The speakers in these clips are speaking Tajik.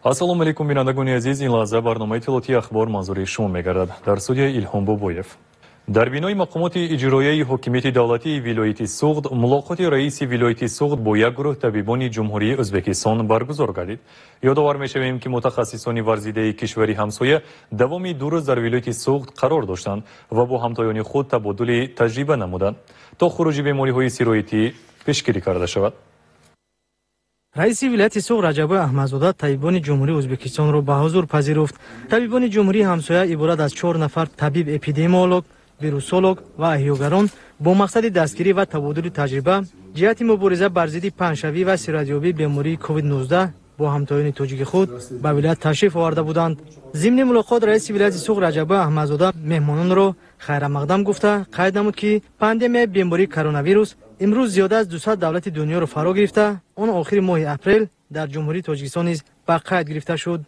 Ассалому алайкум, бинандагони азиз. Ин лаҳза барномаи иттилоотии Ахбор манзури шумо мегардад. Дар студия Илҳом Бобоев. Дар бинои мақомоти иҷроияи ҳокимияти давлатии вилояти Суғд мулоқоти раиси вилояти Суғд бо як гурӯҳ табибони Ҷумҳурии Ӯзбекистон баргузор гардид. Ёдовар мешавем, ки мутахассисони варзидаи кишвари ҳамсоя давоми 2 рӯз дар вилояти Суғд қарор доштанд ва бо ҳамтоёни худ табодули таҷриба намуданд, то хуруҷи бемориҳои сироятӣ пешгирӣ карда шавад. Раиси вилояти Суғд Раҷаббой Аҳмадзода табибони Ҷумҳурии Ӯзбекистонро ба ҳузур пазируфт. Табибони ҷумҳурии ҳамсоя иборат аз 4 нафар табиб эпидемиолог, вирусолог ва эҳёгарон бо мақсади дастгирӣ ва табодули таҷриба ҷиҳати мубориза бар зидди паҳншавӣ ва сироятёбии бемории COVID-19 бо ҳамтоёни тоҷики худ ба вилоят ташриф оварда буданд. Зимни мулоқот раиси вилояти Суғд Раҷаббой Аҳмадзода меҳмононро хайрамақдам гуфта қайд намуд, ки пандемияи бемории коронавирус имрӯз зиёда аз 200 давлати дунёро фаро гирифта, он охири моҳи апрел дар Ҷумҳурии Тоҷикистон низ ба қайд гирифта шуд.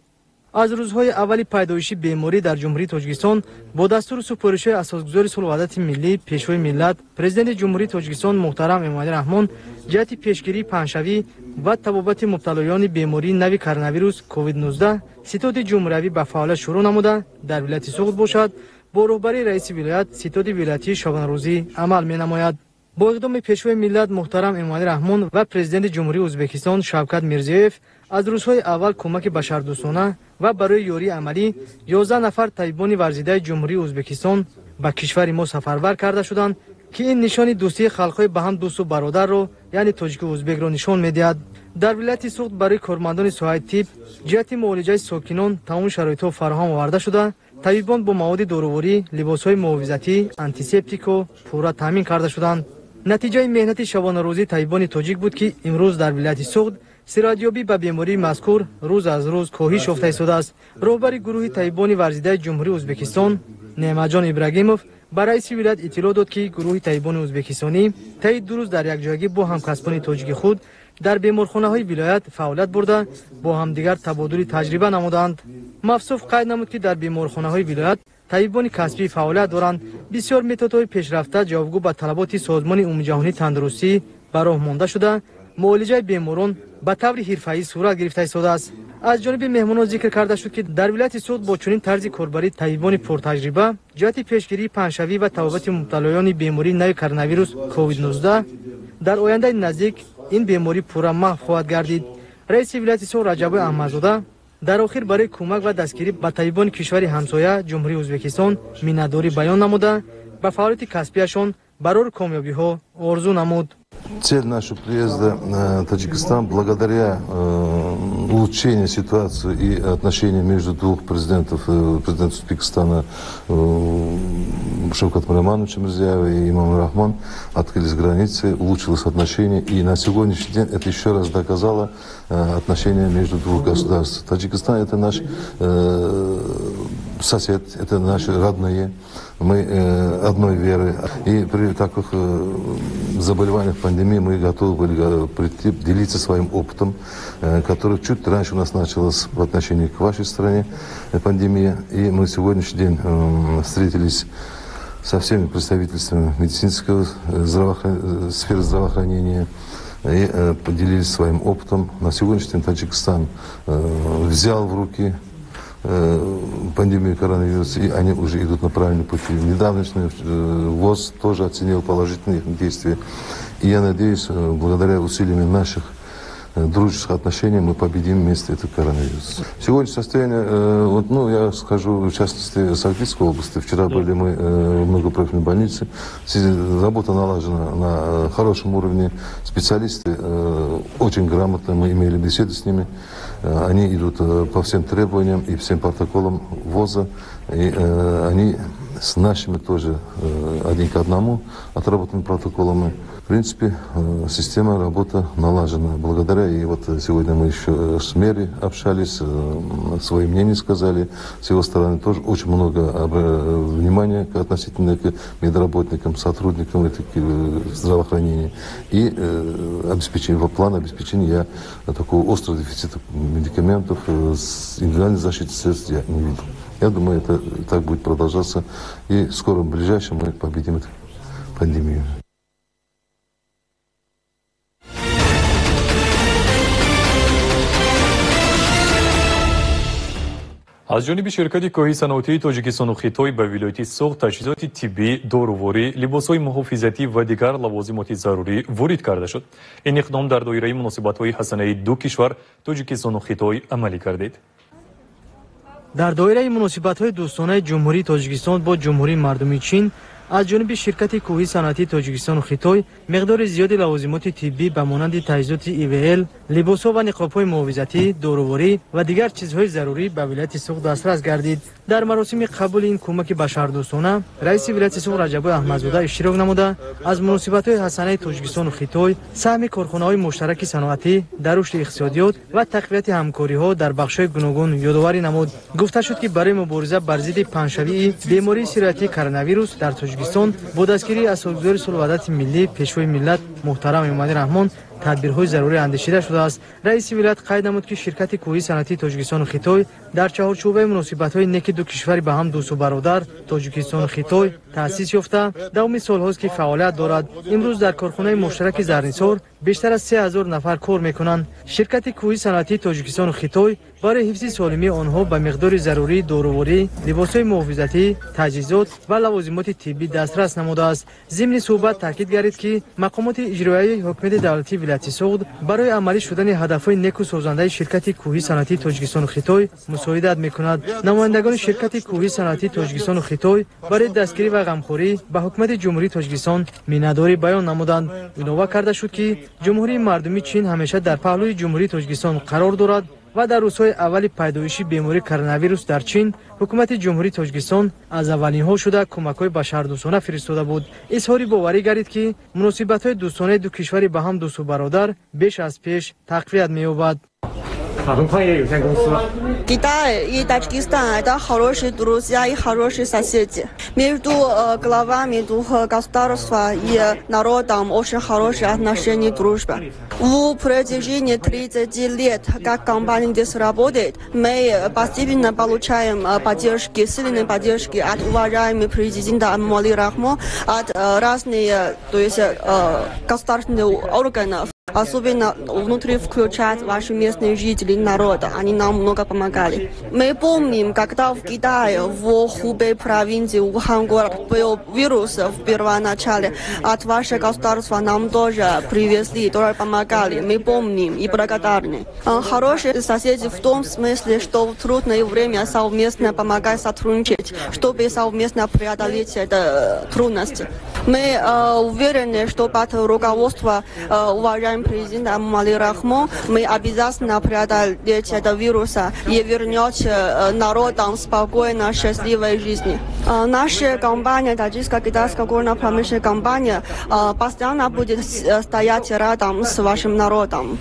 Аз рӯзҳои аввали пайдоиши беморӣ дар Ҷумҳурии Тоҷикистон бо дастуру супоришҳои асосгузори сулҳу ваҳдати миллӣ, Пешвои миллат, Президенти Ҷумҳурии Тоҷикистон муҳтарам Эмомалӣ Раҳмон ҷиҳати пешгирии паҳншавӣ ва табобати мубталоёни бемории нави коронавирус COVID-19 ситоди ҷумҳуриявӣ ба фаъолият шурӯъ намуда, дар вилояти Суғд бошад, бо роҳбарии раиси вилоят ситоди вилоятии шабонарӯзӣ амал менамояд. Бо иқдоми Пешвои миллат муҳтарам Эмомалӣ Раҳмон ва Президенти Ҷумҳурии Ӯзбекистон Шавкат Мирзиёев аз рӯзҳои аввал кӯмаки башардӯстона ва барои ёрии амалӣ 11 нафар табибони варзидаи Ҷумҳурии Ӯзбекистон ба кишвари мо сафарбар карда шуданд, ки ин нишони дӯстии халқҳои ба ҳам дӯсту бародарро, яъне тоҷику ӯзбекро нишон медиҳад. Дар вилояти Суғд барои кормандони соҳаи тиб ҷиҳати муолиҷаи сокинон тамоми шароитҳо фароҳам оварда шуда, табибон бо маводи доруворӣ, либосҳои муҳофизатӣ, антисептико пурра таъмин карда шуданд. Натиҷаи меҳнати шабонарӯзии табибони тоҷик буд, ки имрӯз дар вилояти Суғд сироятёбӣ ба бемории мазкур рӯз аз рӯз коҳиш ёфта истодааст. Роҳбари гурӯҳи табибони варзидаи Ҷумҳурии Ӯзбекистон Неъматҷон Ибрагимов ба раиси вилоят иттилоъ дод, ки гурӯҳи табибони ӯзбекистонӣ таи 2 рӯз дар якҷоягӣ бо ҳамкасбони тоҷики худ дар беморхонаҳои вилоят фаъолият бурда, бо ҳамдигар табодули таҷриба намуданд. Мавсуф қайд намуд, ки дар беморхонаҳои вилоят табибони касбӣ фаъолият доранд. Бисёр методҳои пешрафта ҷавобгӯ ба талаботи Созмони умумиҷаҳонии тандурустӣ ба роҳ монда шуда, муолиҷаи беморон ба таври ҳирфаӣ сурат гирифта истодааст. Аз ҷониби меҳмонон зикр карда шуд, ки дар вилояти Суғд бо чунин тарзи корбарии табибони пуртаҷриба ҷиҳати пешгирии паҳншавӣ ва табобати мубталоёни бемории нави коронавирус COVID-19 дар ояндаи наздик ин беморӣ пурра маҳв хоҳад гардид. Раиси вилояти Суғд Раҷаббой Аҳмадзода дар охир барои кӯмак ва дастгирӣ ба табибони кишвари ҳамсоя Ҷумҳурии Ӯзбекистон миннатдорӣ баён намуда, ба фаъолияти касбияшон барори комёбиҳо орзу намуд. Цель нашего приезда в Таджикистан, благодаря улучшению ситуации и отношений между двух президентов, президент Узбекистана Шавкатом Романовичем Мирзиёевым и Эмомали Рахмон, открылись границы, улучшилось отношение, и на сегодняшний день это еще раз доказало отношения между двух государств. Таджикистан – это наш сосед, это наши родные, мы одной веры. И при таких заболеваниях, пандемии мы готовы были прийти, делиться своим опытом, который чуть раньше у нас началось в отношении к вашей стране, пандемия. И мы сегодняшний день встретились со всеми представительствами медицинского сферы здравоохранения и поделились своим опытом. На сегодняшний день Таджикистан взял в руки пандемию коронавируса, и они уже идут на правильном пути. Недавнешний ВОЗ тоже оценил положительные их действия. И я надеюсь, благодаря усилиям наших дружеских отношений мы победим вместе этот коронавирус. Сегодня состояние, вот, ну, я скажу, в частности, Согдийской области. Вчера были мы в многопрофильной больнице. Работа налажена на хорошем уровне. Специалисты очень грамотно, мы имели беседы с ними. Они идут по всем требованиям и всем протоколам ВОЗа. И они с нашими тоже один к одному отработанными протоколами. В принципе, система работы налажена. Благодаря, и вот сегодня мы еще с Мери общались, свои мнения сказали. С его стороны тоже очень много внимания относительно к медработникам, сотрудникам здравоохранения. И обеспечение, план обеспечения я такого острого дефицита медикаментов, индивидуальной защиты средств я не видел. Я думаю, это так будет продолжаться. И в скором ближайшем мы победим эту пандемию. Аз ҷониби ширкати кӯҳии саноатии Тоҷикистону Хитой ба вилояти Суғд таҷҳизоти тиббӣ, доруворӣ, либосҳои муҳофизатӣ ва дигар лавозимоти зарурӣ ворид карда шуд. Ин иқдом дар доираи муносибатҳои ҳасанаи ду кишвар Тоҷикистону Хитой амалӣ гардид. Дар доираи муносибатҳои дӯстонаи Ҷумҳурии Тоҷикистон бо Ҷумҳурии Мардумии Чин аз ҷониби ширкати кӯҳии саноатии Тоҷикистону Хитой миқдори зиёди лавозимоти тиббӣ ба монанди таҷҳизоти ИВЛ, либосҳо ва ниқобҳои муҳофизатӣ, доруворӣ ва дигар чизҳои зарурӣ ба вилояти Суғд дастрас гардид. Дар маросими қабули ин кӯмаки башардӯстона раиси вилояти Суғд Раҷаббой Аҳмадзода иштирок намуда аз муносибатҳои ҳасанаи Тоҷикистону Хитой, саҳми корхонаҳои муштараки саноатӣ дар рушди иқтисодиёт ва тақвияти ҳамкориҳо дар бахшҳои гуногун ёдоварӣ намуд. Гуфта шуд, ки барои мубориза бар зидди паҳншавии бемории сироятии коронавирус дар Тоҷикистон бо дастгирии асосгузори сулҳу ваҳдати миллӣ, пешвои миллат муҳтарам Эмомалӣ Раҳмон тадбирҳои зарурӣ андешида шудааст. Раиси вилоят қайд намуд, ки ширкати кӯҳии саноатии Тоҷикистону Хитой дар чаҳорчӯбаи муносибатҳои неки ду кишвари ба ҳам дӯсту бародар Тоҷикистону Хитой таъсис ёфта, давоми солҳост, ки фаъолият дорад. Имрӯз дар корхонаи муштараки Зарнисор бештар аз 3000 нафар кор мекунанд. Ширкати кӯҳии саноатии Тоҷикистону Хитой барои ҳифзи солимии онҳо ба миқдори зарурии доруворӣ, либосҳои муҳофизатӣ, таҷҳизот ва лавозимоти тиббӣ дастрас намудааст. Зимни суҳбат таъкид гардид, ки мақомоти иҷроияи ҳукумати давлатии вилояти Суғд барои амалӣ шудани ҳадафҳои неку созандаи ширкати кӯҳии саноатии Тоҷикистону Хитой мусоидат мекунад. Намояндагони ширкати кӯҳии саноатии Тоҷикистону Хитой барои дастгирӣ ва ғамхорӣ ба ҳукумати Ҷумҳурии Тоҷикистон миннатдорӣ баён намуданд. Илова карда шуд, ки Ҷумҳурии Мардумии Чин ҳамеша дар паҳлӯи Ҷумҳурии Тоҷикистон қарор дорад ва дар рӯзҳои аввали пайдоиши бемории коронавирус дар Чин ҳукумати Ҷумҳурии Тоҷикистон аз аввалинҳо шуда кӯмакҳои башардӯстона фиристода буд. Изҳори боварӣ гардид, ки муносибатҳои дӯстонаи ду кишвари ба ҳам дӯсту бародар беш аз пеш тақвият меёбад. Китай и Таджикистан – это хорошие друзья и хорошие соседи. Между главами двух государств и народом очень хорошие отношения и дружба. В протяжении 30 лет, как компания здесь работает, мы постепенно получаем поддержки, сильные поддержки от уважаемого президента Эмомали Рахмона, от разных, то есть, государственных органов. Особенно внутри включать ваши местные жители народа. Они нам много помогали. Мы помним, когда в Китае, в Хубей провинции, Ухан город, был вирус в первоначале. От вашего государства нам тоже привезли, тоже помогали. Мы помним и благодарны. Хорошие соседи в том смысле, что в трудное время совместно помогать сотрудничать, чтобы совместно преодолеть эту трудность. Мы уверены, что под руководством уважаемого президента Эмомали Рахмона мы обязательно преодолеть этот вирус и вернуть народам спокойно, счастливой жизни. Наша компания, Таджикско-китайская горно-промышленная компания, постоянно будет стоять рядом с вашим народом.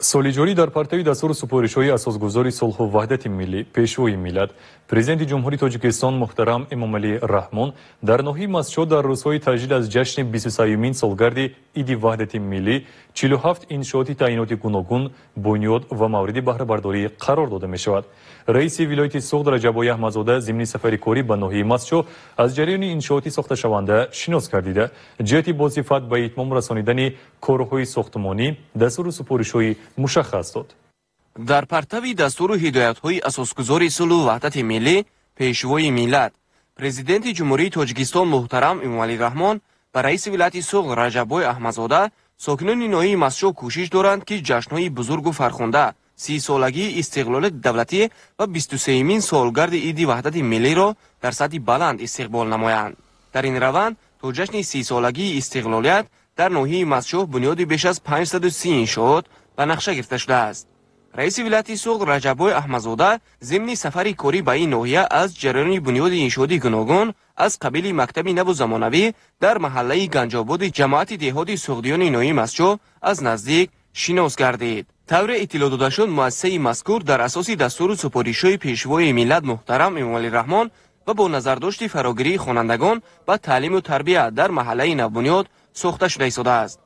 Соли ҷорӣ дар партави дастуру супоришҳои асосгузори сулҳу ваҳдати миллӣ, пешвои миллат, президенти Ҷумҳурии Тоҷикистон муҳтарам Эмомалӣ Раҳмон дар ноҳияи Мастчоҳ дар рӯзҳои таҷлил аз ҷашни 23-юмин солгарди Иди ваҳдати миллӣ 47 иншооти таъиноти гуногун бунёд ва мавриди баҳрабардорӣ қарор дода мешавад. Раиси вилояти Суғд Раҷаббой Аҳмадзода зимни сафари корӣ ба ноҳияи Мастчоҳ аз ҷараёни иншооти сохташаванда шинос гардида, ҷиҳати босифат ба итмом расонидани корҳои сохтмонӣ дастуру супоришҳои мушаххас дод. Дар партави дастуру ҳидоятҳои асосгузори сулҳу ваҳдати миллӣ, пешвои миллат, президенти Ҷумҳурии Тоҷикистон муҳтарам Эмомалӣ Раҳмон ба раиси вилояти Суғд Раҷаббой Аҳмадзода сокинони ноҳияи Мастчоҳ кӯшиш доранд, ки ҷашнҳои бузургу фархунда, 30-солагии истиқлолияти давлатӣ ва 23-юмин солгарди Иди ваҳдати миллиро дар сатҳи баланд истиқбол намоянд. Дар ин раванд то ҷашни 30-солагии истиқлолият дар ноҳияи Мастчоҳ бунёди беш аз 530 иншоот ба нақша гирифта шудааст. Раиси вилояти Суғд Раҷаббой Аҳмадзода зимни сафари корӣ ба ин ноҳия аз ҷараёни бунёди иншооти гуногун аз қабили мактаби наву замонавӣ дар маҳаллаи Ганҷободи ҷамоати деҳоти Суғдиёни ноҳияи Мастчоҳ аз наздик шинос гардид. Тавре иттилоъ дода шуд, муассисаи мазкур дар асоси дастуру супоришҳои пешвои миллат муҳтарам Эмомалӣ Раҳмон ва бо назардошти фарогирии хонандагон ба таълиму тарбия дар маҳаллаи навбунёд сохта шуда истодааст.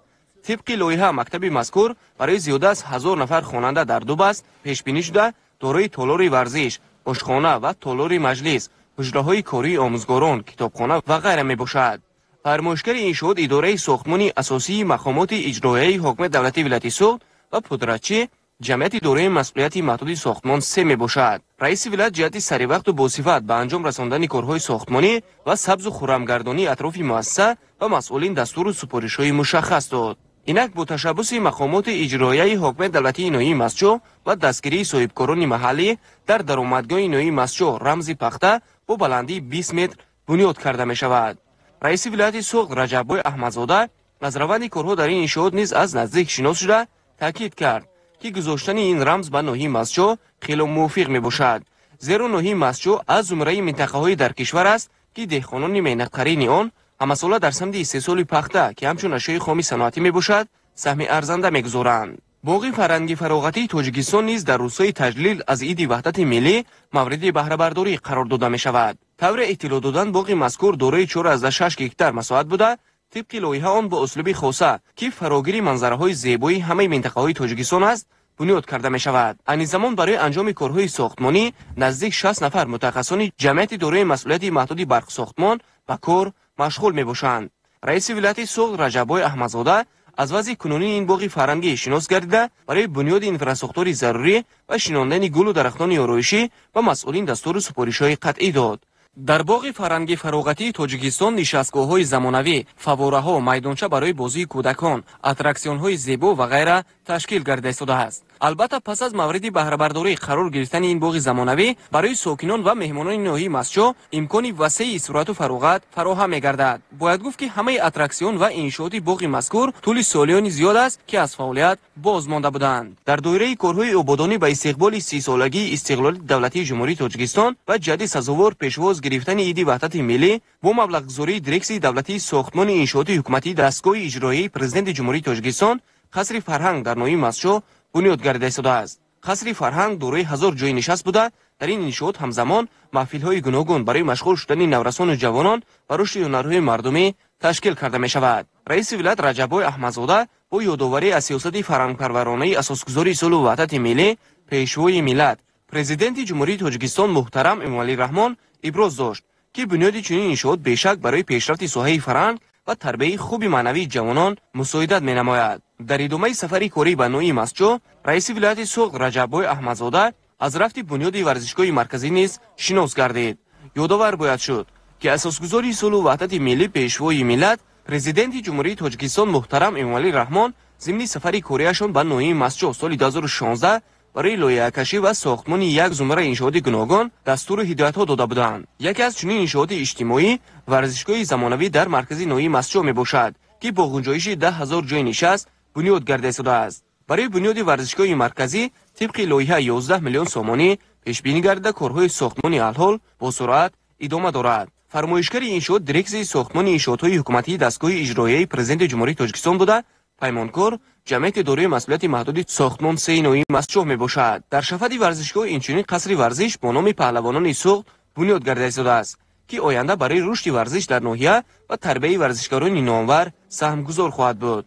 Тибқи лоиҳа мактаби мазкур барои зиёда аз 1000 нафар хонанда дар ду баст пешбинӣ шуда, дорои толори варзиш, ошхона ва толори маҷлис, ҳуҷраҳои кории омӯзгорон, китобхона ва ғайра мебошад. Фармоишгари иншоот идораи сохтмони асосии мақомоти иҷроияи ҳокимияти давлатии вилояти Суғд ва пудрачӣ ҷамъияти дорои масъулияти маҳдуди сохтмон се мебошад. Раиси вилоят ҷиҳати саривақту босифат ба анҷом расондани корҳои сохтмонӣ ва сабзу хуррамгардонии атрофи муассиса ва масъулин дастуру супоришҳои мушаххас дод. Инак бо ташаббуси мақомоти иҷроияи ҳокимияти давлатии ноҳияи Мастчоҳ ва дастгирии соҳибкорони маҳаллӣ дар даромадгоҳи ноҳияи Мастчоҳ рамзи пахта бо баландии 20 метр бунёд карда мешавад. Раиси вилояти Суғд Раҷаббой Аҳмадзода аз раванди корҳо дар ин иншоот низ аз наздик шинос шуда таъкид кард, ки гузоштани ин рамз ба ноҳияи Мастчоҳ хело мувофиқ мебошад, зеро ноҳияи Мастчоҳ аз зумраи минтақаҳои дар кишвар аст, ки деҳқонони меҳнатқарини он ҳамасола дар самти истеҳсоли пахта, ки ҳамчун ашёи хоми саноатӣ мебошад, саҳми арзанда мегузоранд. Боғи фарҳанги фароғатии Тоҷикистон низ дар рӯзҳои таҷлил аз иди ваҳдати миллӣ мавриди баҳрабардорӣ қарор дода мешавад. Тавре иттилоъ додан, боғи мазкур дорои 4,6 гектар масоҳат буда, тибқи лоиҳа он бо услуби хоса, ки фарогири манзараҳои зебои ҳамаи минтақаҳои Тоҷикистон аст, бунёд карда мешавад. Айни замон барои анҷоми корҳои сохтмонӣ наздик 60 нафар мутахассисони ҷамъияти дорои масъулияти маҳдуди барқсохтмон ба кор машғул мебошанд. Раиси вилояти Суғд Раҷаббой Аҳмадзода аз вазъи кунунии ин боғи фарҳангӣ шинос гардида, барои бунёди инфрасохтори зарурӣ ва шинондани гулу дарахтони ороишӣ ба масъулин дастуру супоришҳои қатъӣ дод. Дар боғи фарҳанги фароғатии Тоҷикистон нишастгоҳҳои замонавӣ, фаввораҳо, майдонча барои бозии кӯдакон, аттраксионҳои зебо ва ғайра ташкил гардида истодааст. Албатта, пас аз мавриди баҳрабардорӣ қарор гирифтани ин боғи замонавӣ барои сокинон ва меҳмонони ноҳияи Мастчоҳ имкони васеи истироҳату фароғат фароҳам мегардад. Бояд гуфт, ки ҳамаи аттраксион ва иншооти боғи мазкур тӯли солиёни зиёд аст, ки аз фаъолият боз монда буданд. Дар доираи корҳои ободонӣ ба истиқболи 30-солагии истиқлолияти давлатии Ҷумҳурии Тоҷикистон ва ҷиҳати сазовор пешвоз гирифтани иди ваҳдати миллӣ бо маблағгузории дирексияи давлатии сохтмони иншооти ҳукуматии дастгоҳи иҷроияи Президенти Ҷумҳурии Тоҷикистон қасри фарҳанг дар ноҳияи Мастчоҳ бунёд гардида истодааст. Қасри фарҳанг дорои 1000 ҷойи нишаст буда, дар ин иншоот ҳамзамон маҳфилҳои гуногун барои машғул шудани наврасону ҷавонон ва рушди ҳунарҳои мардумӣ ташкил карда мешавад. Раиси вилоят Раҷаббой Аҳмадзода бо ёдоварӣ аз сиёсати фарҳангпарваронаи асосгузори сулҳу ваҳдати миллӣ, Пешвои миллат, Президенти Ҷумҳурии Тоҷикистон муҳтарам Эмомалӣ Раҳмон иброз дошт, ки бунёди чунин иншоот бешак барои пешрафти соҳаи фарҳанг ва тарбияи хуби маънавии ҷавонон мусоидат менамояд. Дар идомаи сафари корӣ ба ноҳияи Мастчоҳ раиси вилояти Суғд Раҷаббой Аҳмадзода аз рафти бунёди варзишгоҳи марказӣ низ шинос гардид. Ёдовар бояд шуд, ки асосгузори сулҳу ваҳдати миллӣ, Пешвои миллат, Президенти Ҷумҳурии Тоҷикистон муҳтарам Эмомалӣ Раҳмон зимни сафари кориашон ба ноҳияи Мастчоҳ соли 2016 барои лоиҳакашӣ ва сохтмони як зумра иншооти гуногун дастуру ҳидоятҳо дода буданд. Яке аз чунин иншооти иҷтимоӣ варзишгоҳи замонавӣ дар маркази ноҳияи Мастчоҳ мебошад, ки бо гунҷоиши 10 000 ҷойи нишаст бунёд гардида истодааст. Барои бунёди варзишгоҳи марказӣ тибқи лоиҳа 11 миллион сомонӣ пешбинӣ гардида, корҳои сохтмони алҳол бо суръат идома дорад. Фармоишгари иншоот дирексияи сохтмони иншоотҳои ҳукуматии дастгоҳи иҷроияи Президенти Ҷумҳурии Тоҷикистон буда, паймонкор ҷамъияти дорои масъулияти маҳдуди сохтмон сеи ноҳияи Мастчоҳ мебошад. Дар шафати варзишгоҳ инчунин қасри варзиш бо номи паҳлавонони Суғд бунёд гардида истодааст, ки оянда барои рушди варзиш дар ноҳия ва тарбияи варзишгарони номвар саҳмгузор хоҳад буд.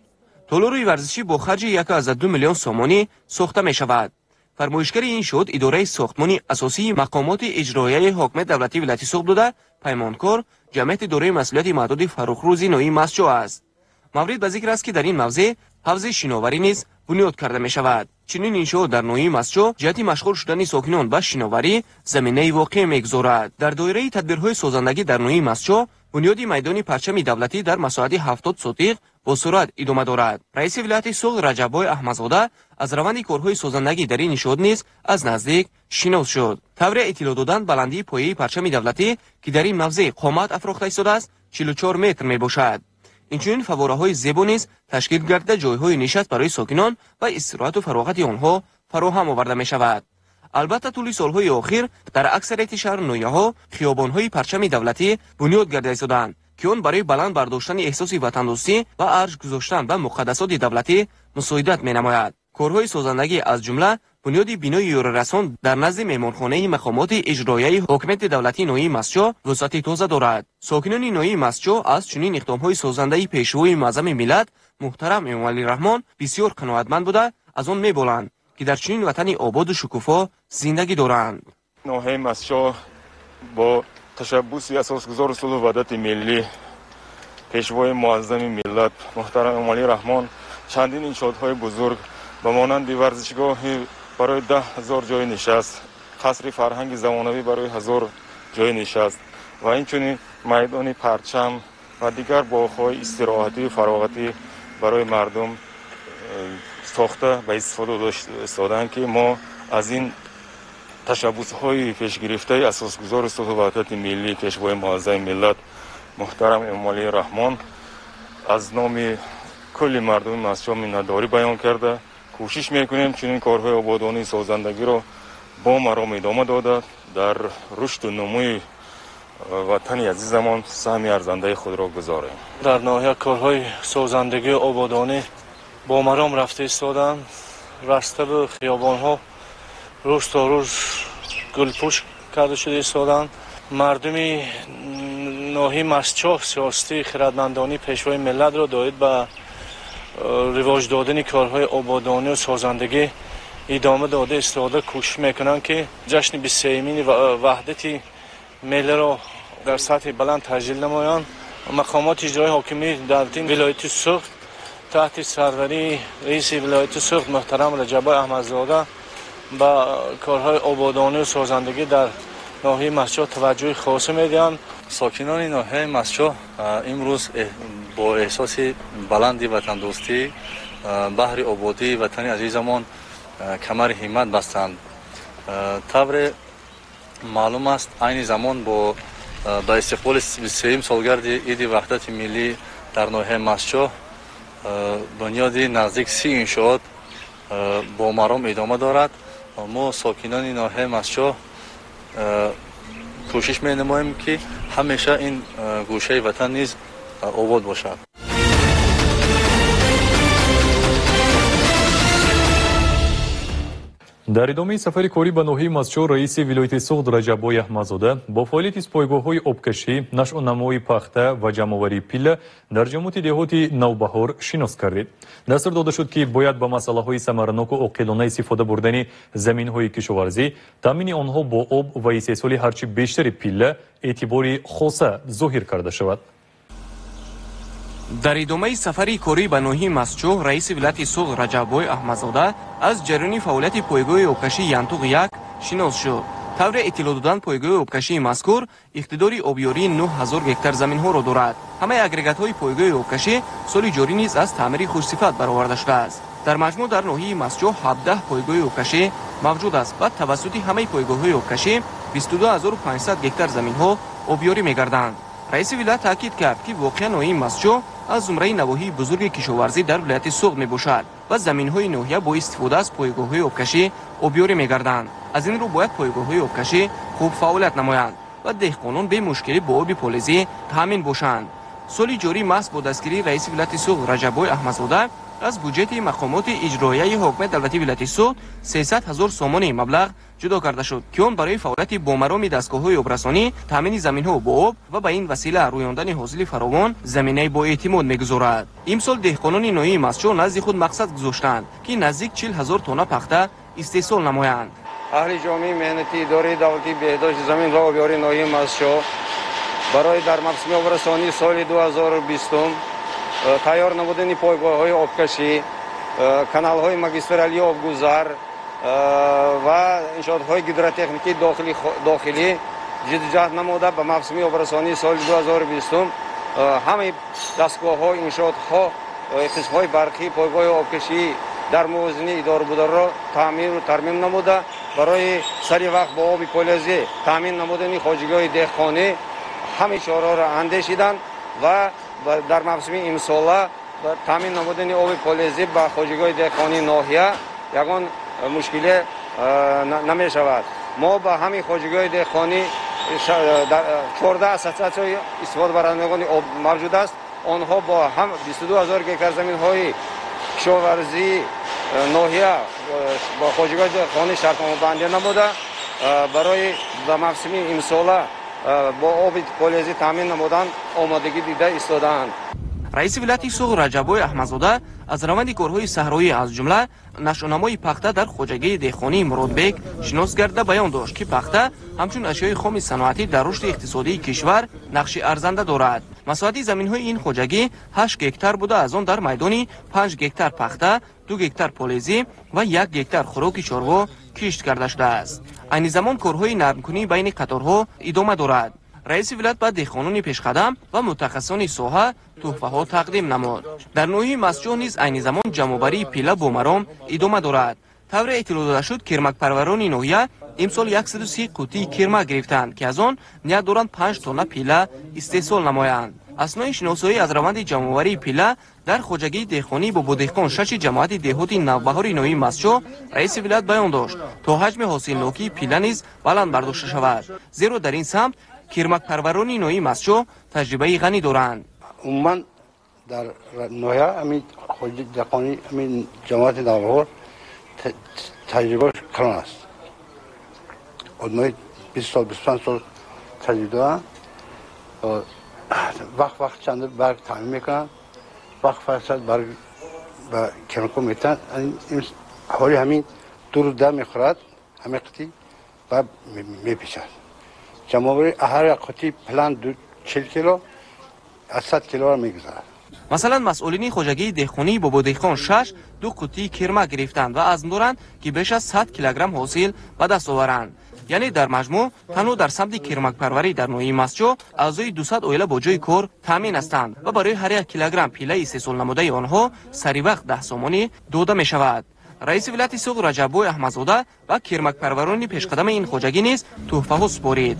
Толори варзишӣ бо харҷи 1,2 миллион сомонӣ сохта мешавад. Фармоишгари иншоот идораи сохтмони асосии мақомоти иҷроияи ҳокимияти давлатии вилояти Суғд буда, паймонкор ҷамъияти дорои масъулияти маҳдуди Фаррухрӯзи ноҳияи Мастчоҳ аст. Маврид ба зикр аст, ки дар ин мавзеъ ҳавзи шиноварӣ низ бунёд карда мешавад. Чунин иншоот дар ноҳияи Мастчоҳ ҷиҳати машғул шудани сокинон ба шиноварӣ заминаи воқеъ мегузорад. Дар доираи тадбирҳои созандагӣ дар ноҳияи Мастчоҳ бунёди майдони парчами давлатӣ дар масоҳати 70 сотиқ бо суръат идома дорад. Раиси вилояти Суғд Раҷаббой Аҳмадзода аз раванди корҳои созандагӣ дар ин иншоот низ аз наздик шинос шуд. Тавре иттилоъ доданд, баландии пояи парчами давлатӣ, ки дар ин мавзеъ қомат афрохта истодааст, 44 метр мебошад. Инчунин фаввораҳои зебо низ ташкил гардида, ҷойҳои нишаст барои сокинон ва истироҳату фароғати онҳо фароҳам оварда мешавад. Албатта, тӯли солҳои охир дар аксарияти шаҳру ноҳияҳо хиёбонҳои парчами давлатӣ бунёд гардида истодаанд, ки он барои баланд бардоштани эҳсоси ватандӯстӣ ва арҷ гузоштан ба муқаддасоти давлатӣ мусоидат менамояд. Корҳои созандагӣ, аз ҷумла бунёди бинои ёрирасон дар назди меҳмонхонаи мақомоти иҷроияи ҳокимияти давлатии ноҳияи Мастчоҳ вусъати тоза дорад. Сокинони ноҳияи Мастчоҳ аз чунин иқдомҳои созандаи Пешвои муаззами миллат муҳтарам Эмомалӣ Раҳмон бисёр қаноатманд буда, аз он меболанд, ки дар чунин ватани ободу шукуфо зиндагӣ доранд. ноҳияи Мастчоҳ бо ташаббуси асосгузори сулҳу ваҳдати миллӣ, Пешвои муаззами миллат муҳтарам Эмомалӣ Раҳмон чандин иншоотҳои бузург ба монанди варзишгоҳи барои 10 000 ҷои нишаст, қасри фарҳанги замонавӣ барои 1000 ҷои нишаст ва инчунин майдони парчам ва дигар боғҳои истироҳатию фароғатӣ барои мардум сохта ба истифода додаанд, ки мо аз ин ташаббусҳои пешгирифтаи асосгузори сулҳу ваҳдати миллӣ, Пешвои муаззами миллат муҳтарам Эмомалӣ Раҳмон аз номи кулли мардуми Мастчоҳ миннатдорӣ баён карда, кӯшиш мекунем чунин корҳои ободонии созандагиро бо маром идома дода, дар рушду нумӯи ватани азизамон саҳми арзандаи худро гузорем. Дар ноҳия корҳои созандагию ободонӣ бо маром рафта истодаанд. Раставу хиёбонҳо рӯз то рӯз гулпӯш карда шуда истодаанд. Мардуми ноҳияи Мастчоҳ сиёсати хирадмандонии Пешвои миллатро доир ба ривоҷ додани корҳои ободонию созандагӣ идома дода истода, кӯшиш мекунанд, ки ҷашни 23-юмини ваҳдати миллиро дар сатҳи баланд таҷлил намоянд. Мақомоти иҷроии ҳокимияти давлатии вилояти Суғд таҳти сарварии раиси вилояти Суғд муҳтарам Раҷаббой Аҳмадзода ба корҳои ободонию созандагӣ дар ноҳияи Мастчоҳ таваҷҷӯҳи хоса медиҳанд. Сокинони ноҳияи Мастчоҳ имрӯз бо эҳсоси баланди ватандӯстӣ баҳри ободии ватани азизамон камари ҳиммат бастанд. Тавре маълум аст, айни замон ба истиқболи 23-юм солгарди иди ваҳдати миллӣ дар ноҳияи Мастчоҳ бунёди наздик 30 иншоот бо маром идома дорад. Мо сокинони ноҳияи Мастчоҳ кӯшиш менамоем, ки ҳамеша ин гӯшаи ватан низ обод бошад. Дар идомаи сафари корӣ ба ноҳияи Мастчоҳ раиси вилояти Суғд Раҷаббой Аҳмадзода бо фаъолияти пойгоҳҳои обкашӣ, нашъунамои пахта ва ҷамъоварии пилла дар ҷамоати деҳоти Навбаҳор шинос кардид. Дастур дода шуд, ки бояд ба масъалаҳои самараноку оқилона истифода бурдани заминҳои кишоварзӣ, таъмини онҳо бо об ва истеҳсоли ҳарчи бештари пилла эътибори хоса зоҳир карда шавад. Дар идомаи сафари корӣ ба ноҳияи Мастчоҳ раиси вилояти Суғд Раҷаббой Аҳмадзода аз ҷараёни фаъолияти пойгоҳи обкашии Янтуқ 1 шинос шуд. Тавре иттилоъ доданд, пойгоҳи обкашии мазкур иқтидори обёрии 9000 гектар заминҳоро дорад. Ҳамаи агрегатҳои пойгоҳи обкашӣ соли ҷорӣ низ аз таъмири хушсифат бароварда шудааст. Дар маҷмӯъ дар ноҳияи Мастчоҳ 17 пойгоҳи обкашӣ мавҷуд аст ва тавассути ҳамаи пойгоҳҳои обкашӣ 22500 гектар заминҳо обёрӣ мегарданд. Раиси вилоят таъкид кард, ки воқеан ноҳияи Мастчоҳ аз зумраи навоҳии бузурги кишоварзӣ дар вилояти Суғд мебошад ва заминҳои ноҳия бо истифода аз пойгоҳҳои обкашӣ обёрӣ мегарданд. Аз ин рӯ бояд пойгоҳҳои обкашӣ хуб фаъолият намоянд ва деҳқонон бемушкилӣ бо оби полезӣ таъмин бошанд. Соли ҷорӣ маҳз бо дастгирии раиси вилояти Суғд Раҷаббой Аҳмадзода аз буҷети мақомоти иҷроияи ҳокимияти давлатии вилояти Суғд 300 000 сомонӣ маблағ ҷудо карда шуд, ки он барои фаъолияти бомароми дастгоҳҳои обрасонӣ, таъмини заминҳо бо об ва ба ин васила рӯёндани ҳосили фаровон заминаи боэътимод мегузорад. Имсол деҳқонони ноҳияи Мастчоҳ назди худ мақсад гузоштанд, ки наздик 40 000 тонна пахта истеҳсол намоянд. Аҳли ҷомеаи меҳнатии идораи давлатии беҳдошти замин ва обёрии ноҳияи Мастчоҳ барои дар мавсими обрасонии соли 2020 тайёр намудани пойгоҳҳои обкашӣ, каналҳои магистралии обгузар ва иншоотҳои гидротехникии дохилӣ ҷиддуҷаҳд намуда, ба мавсими обрасонии соли 2020 ҳамаи дастгоҳҳо, иншоотҳо, қисмҳои барқӣ, пойгоҳи обкашӣ дар мувозини идорабударо таъмиру тармим намуда, барои сари вақт бо оби полезӣ таъмин намудани хоҷагиҳои деҳқонӣ ҳамаи чораҳоро андешиданд ва дар мавсими имсола таъмин намудани оби полезӣ ба хоҷагиҳои деҳқонии ноҳия ягон мушкиле намешавад. Мо ба ҳамин хоҷагиҳои деҳқонӣ 14 ассотсиатсияи истифодабарандагони об мавҷуд аст. Онҳо бо ҳам 22 000 гектар заминҳои кишоварзии ноҳия бо хоҷагиҳои деҳқонӣ шартномабандӣ намуда, барои ба мавсими имсола бо оби полезӣ таъмин намудан омодагӣ дида истодаанд. Раиси вилояти Суғд Раҷаббой Аҳмадзода аз раванди корҳои саҳроӣ аз ҷумла нашъунамои пахта дар хоҷагии деҳқонии Муродбек шинос гарда баён дошт, ки пахта ҳамчун ашёи хоми саноатӣ дар рушди иқтисодии кишвар нақши арзанда дорад. Масоҳати заминҳои ин хоҷагӣ 8 гектар буда, аз он дар майдони 5 гектар пахта, 2 гектар полезӣ ва 1 гектар хӯроки чорво кишт карда шудааст. Айни замон корҳои нармкунӣ байни қаторҳо идома дорад. Раиси вилоят ба деҳқонони пешқадам ва мутахассисони соҳа туҳфаҳо тақдим намуд. Дар ноҳияи Мастчоҳ низ айни замон ҷамъоварии пилла бо маром идома дорад. Тавре иттилоъ дода шуд, кирмакпарварони ноҳия имсол 130 қуттии кирмак гирифтанд, ки аз он ният доранд 5 тонна пилла истеҳсол намоянд. Аснои шиносоӣ аз раванди ҷамъоварии пилла дар хоҷагии деҳқонии Бободеҳқон шаши ҷамоати деҳоти Навбаҳори ноҳияи Мастчоҳ раиси вилоят баён дошт, то ҳаҷми ҳосилнокии пилла низ баланд бардошта шавад, зеро дар ин самт кирмакпарварони ноҳияи Мастчоҳ таҷрибаи ғанӣ доранд. Умуман дар ноҳия ҳамин деҳқонии ҳамин ҷамоати Навбаҳор таҷрибааш калон аст. Одамои 20 сол, 25 сол таҷриба доранд. Вақт вақт чанд барг таъмин мекунанд, вақт вақт барг ба кирмакҳо метаҳанд. Ҳоли ҳамин 2 рӯз дам мехӯрад, ҳамин қитӣ ба мепечад. Ҷамъоварии ҳар як қутии план 40 кило аз 100 килоро мегузарад. Масалан, масъулини хоҷагии деҳқонии Бободеҳқон 6 ду қуттии кирмак гирифтанд ва азм доранд, ки беш аз 100 килограмм ҳосил ба даст оваранд. Яъне дар маҷмӯъ танҳо дар самти кирмакпарварӣ дар ноҳияи Мастчоҳ аъзои 200 оила бо ҷои кор таъмин ҳастанд ва барои ҳар як килограмм пиллаи истеҳсолнамудаи онҳо саривақт 10 сомонӣ дода мешавад. Раиси вилояти Суғд Раҷаббой Аҳмадзода ва кирмакпарварони пешқадами ин хоҷагӣ низ туҳфаҳо супорид.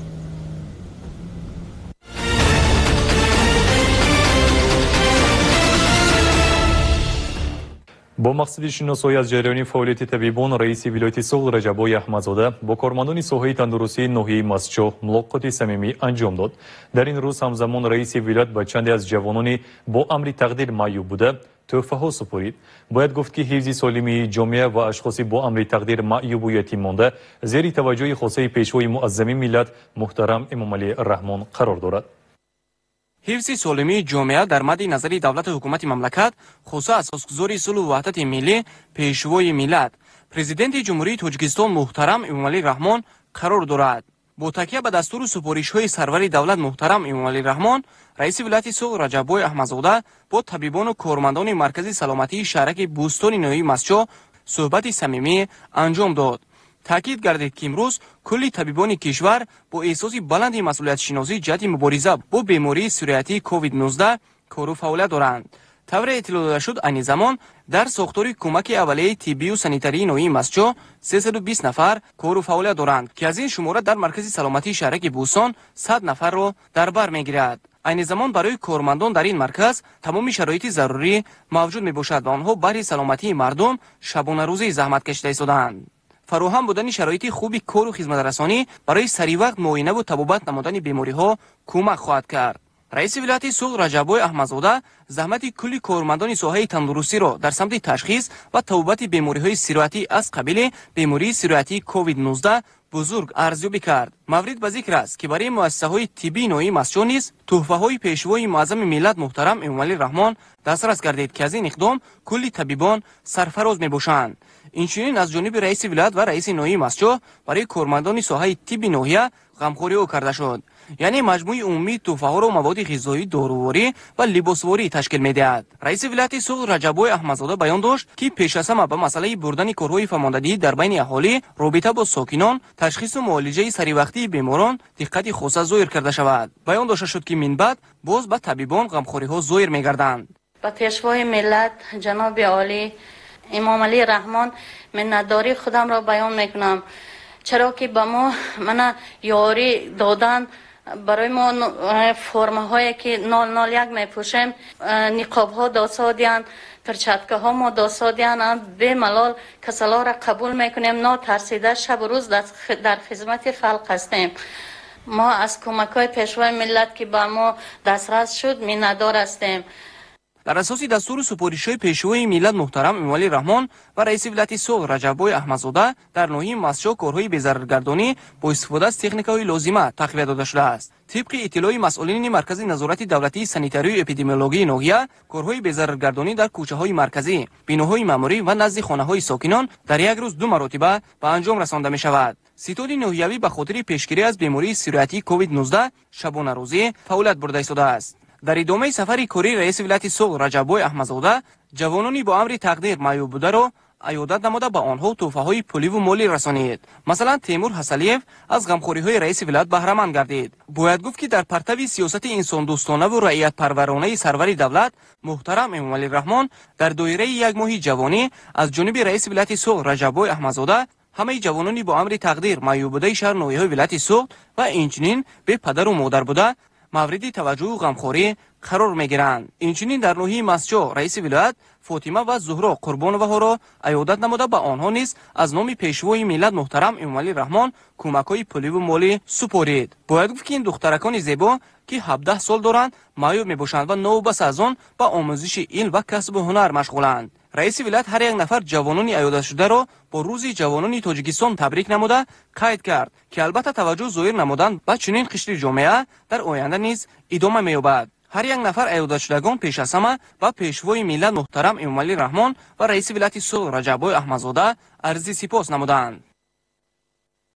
Бо мақсади шиносоӣ аз ҷараёни фаъолияти табибон раиси вилояти Суғд Раҷаббой Аҳмадзода бо кормандони соҳаи тандурустии ноҳияи Мастчоҳ мулоқоти самимӣ анҷом дод. Дар ин рӯз ҳамзамон раиси вилоят ба чанде аз ҷавонони бо амри тақдир маъюб буда туҳфаҳо супорид. Бояд гуфт, ки ҳифзи солимии ҷомеа ва ашхоси бо амри тақдир маъюбу ятим монда зери таваҷҷӯҳи хосаи пешвои муаззами миллат муҳтарам Эмомалӣ Раҳмон қарор дорад. Ҳифзи солимии ҷомеа дар мадди назари давлату ҳукумати мамлакат, хоса асосгузори сулҳу ваҳдати миллӣ, пешвои миллат, президенти Ҷумҳурии Тоҷикистон муҳтарам Эмомалӣ Раҳмон қарор дорад. Бо такя ба дастуру супоришҳои сарвари давлат муҳтарам Эмомалӣ Раҳмон, раиси вилояти Суғд Раҷаббой Аҳмадзода бо табибону кормандони маркази саломатии шаҳраки Бӯстони ноҳияи Мастчоҳ суҳбати самимӣ анҷом дод. Таъкид гардид, ки имрӯз кулли табибони кишвар бо эҳсоси баланди масъулиятшиносӣ ҷиҳати мубориза бо бемории сироятии COVID-19 кору фаъолият доранд. Тавре иттилоъ дода шуд, айни замон дар сохтори кӯмаки аввалияи тиббию санитарии ноҳияи Мастчоҳ 320 нафар кору фаъолият доранд, ки аз ин шумора дар маркази саломатии шаҳраки Бӯстон 100 нафарро дар бар мегирад. Айни замон барои кормандон дар ин марказ тамоми шароити зарурӣ мавҷуд мебошад ва онҳо баҳри саломатии мардум шабонарӯзӣ заҳмат кашида истодаанд. Фароҳам будани шароити хуби кору хизматрасонӣ барои саривақт муоинаву табобат намудани бемориҳо кӯмак хоҳад кард. Раиси вилояти Суғд Раҷаббой Аҳмадзода заҳмати кулли кормандони соҳаи тандурустиро дар самти ташхис ва табобати бемориҳои сироятӣ аз қабили бемории сироятии COVID-19 бузург арзёбӣ кард. Маврид ба зикр аст, ки барои муассисаҳои тиббии ноҳияи Мастчоҳ низ туҳфаҳои пешвои муаззами миллат муҳтарам Эмомалӣ Раҳмон дастрас гардид, ки аз ин иқдом кулли табибон сарфароз мебошанд. Инчунин аз ҷониби раиси вилоят ва раиси ноҳияи Мастчоҳ барои кормандони соҳаи тибби ноҳия ғамхориҳо карда шуд. Яъне маҷмӯи умумии туҳфаҳоро маводи ғизоӣ, доруворӣ ва либосворӣ ташкил медиҳад. Раиси вилояти Суғд Раҷаббой Аҳмадзода баён дошт, ки пеш аз ҳама ба масъалаи бурдани корҳои фаҳмондадиҳӣ дар байни аҳолӣ, робита бо сокинон, ташхису муолиҷаи саривақтии беморон диққати хоса зоҳир карда шавад. Баён дошта шуд, ки минбаъд боз ба табибон ғамхориҳо зоҳир мегарданд. Ба пешвои миллат ҷаноби олӣ Эмомалӣ Раҳмон миннатдории худамро баён мекунам, чаро ки ба мо мана ёрӣ додан. Барои мо формаҳое ки 001 мепӯшем, ниқобҳо досодиянд, перчаткаҳо мо досодиянд, бемалол касалҳоро қабул мекунем, нотарсида шабу рӯз дар хизмати халқ ҳастем. Мо аз кӯмакҳои пешвои миллат, ки ба мо дастрас шуд, миннатдор ҳастем. Дар асоси дастуру супоришҳои пешвои миллат муҳтарам Эмомалӣ Раҳмон ва раиси вилояти Суғд Раҷаббой Аҳмадзода дар ноҳияи Мастчоҳ корҳои безараргардонӣ бо истифода аз техникаҳои лозима тақвият дода шудааст. Тибқи иттилои масъулини Маркази назорати давлатии санитарию эпидемиологии ноҳия, корҳои безараргардонӣ дар кӯчаҳои марказӣ, биноҳои маъмурӣ ва назди хонаҳои сокинон дар як рӯз 2 маротиба ба анҷом расонда мешавад. Ситоди ноҳиявӣ ба хотири пешгирӣ аз бемории сироятии COVID-19 шабонарӯзӣ фаъолият бурда истодааст. Дар идомаи сафари кории раиси вилояти Суғд Раҷаббой Аҳмадзода ҷавонони бо амри тақдир маъюб бударо аёдат намуда ба онҳо тӯҳфаҳои пуливу молӣ расонид. Масалан, Темур Ҳасалиев аз ғамхориҳои раиси вилоят баҳраманд гардид. Бояд гуфт, ки дар партави сиёсати инсондӯстонаву раиятпарваронаи сарвари давлат муҳтарам Эмомалӣ Раҳмон дар доираи як моҳи ҷавонӣ аз ҷониби раиси вилояти Суғд Раҷаббой Аҳмадзода ҳамаи ҷавонони бо амри тақдир маъюб будаи шаҳру ноҳияҳои вилояти Суғд ва инчунин бепадару модар буда мавриди таваҷҷӯҳу ғамхорӣ қарор мегиранд. Инчунин дар ноҳияи Мастчоҳ раиси вилоят Фотима ва Зуҳро Қурбоноваҳоро аёдат намуда ба онҳо низ аз номи пешвои миллат муҳтарам Эмомалӣ Раҳмон кӯмакҳои пуливу молӣ супорид. Бояд гуфт, ки ин духтаракони зебо, ки 17 сол доранд, маъюб мебошанд ва новобаста аз он ба омӯзиши илм ва касбу ҳунар машғуланд. Раиси вилоят ҳар як нафар ҷавонони аёдатшударо бо рӯзи ҷавонони Тоҷикистон табрик намуда қайд кард, ки албатта таваҷҷӯҳ зоҳир намудан ба чунин қишри ҷомеа дар оянда низ идома меёбад. Ҳар як нафар аёдатшудагон пеш аз ҳама ба пешвои миллат муҳтарам Эмомалӣ Раҳмон ва раиси вилояти Суғд Раҷаббой Аҳмадзода арзи сипос намуданд.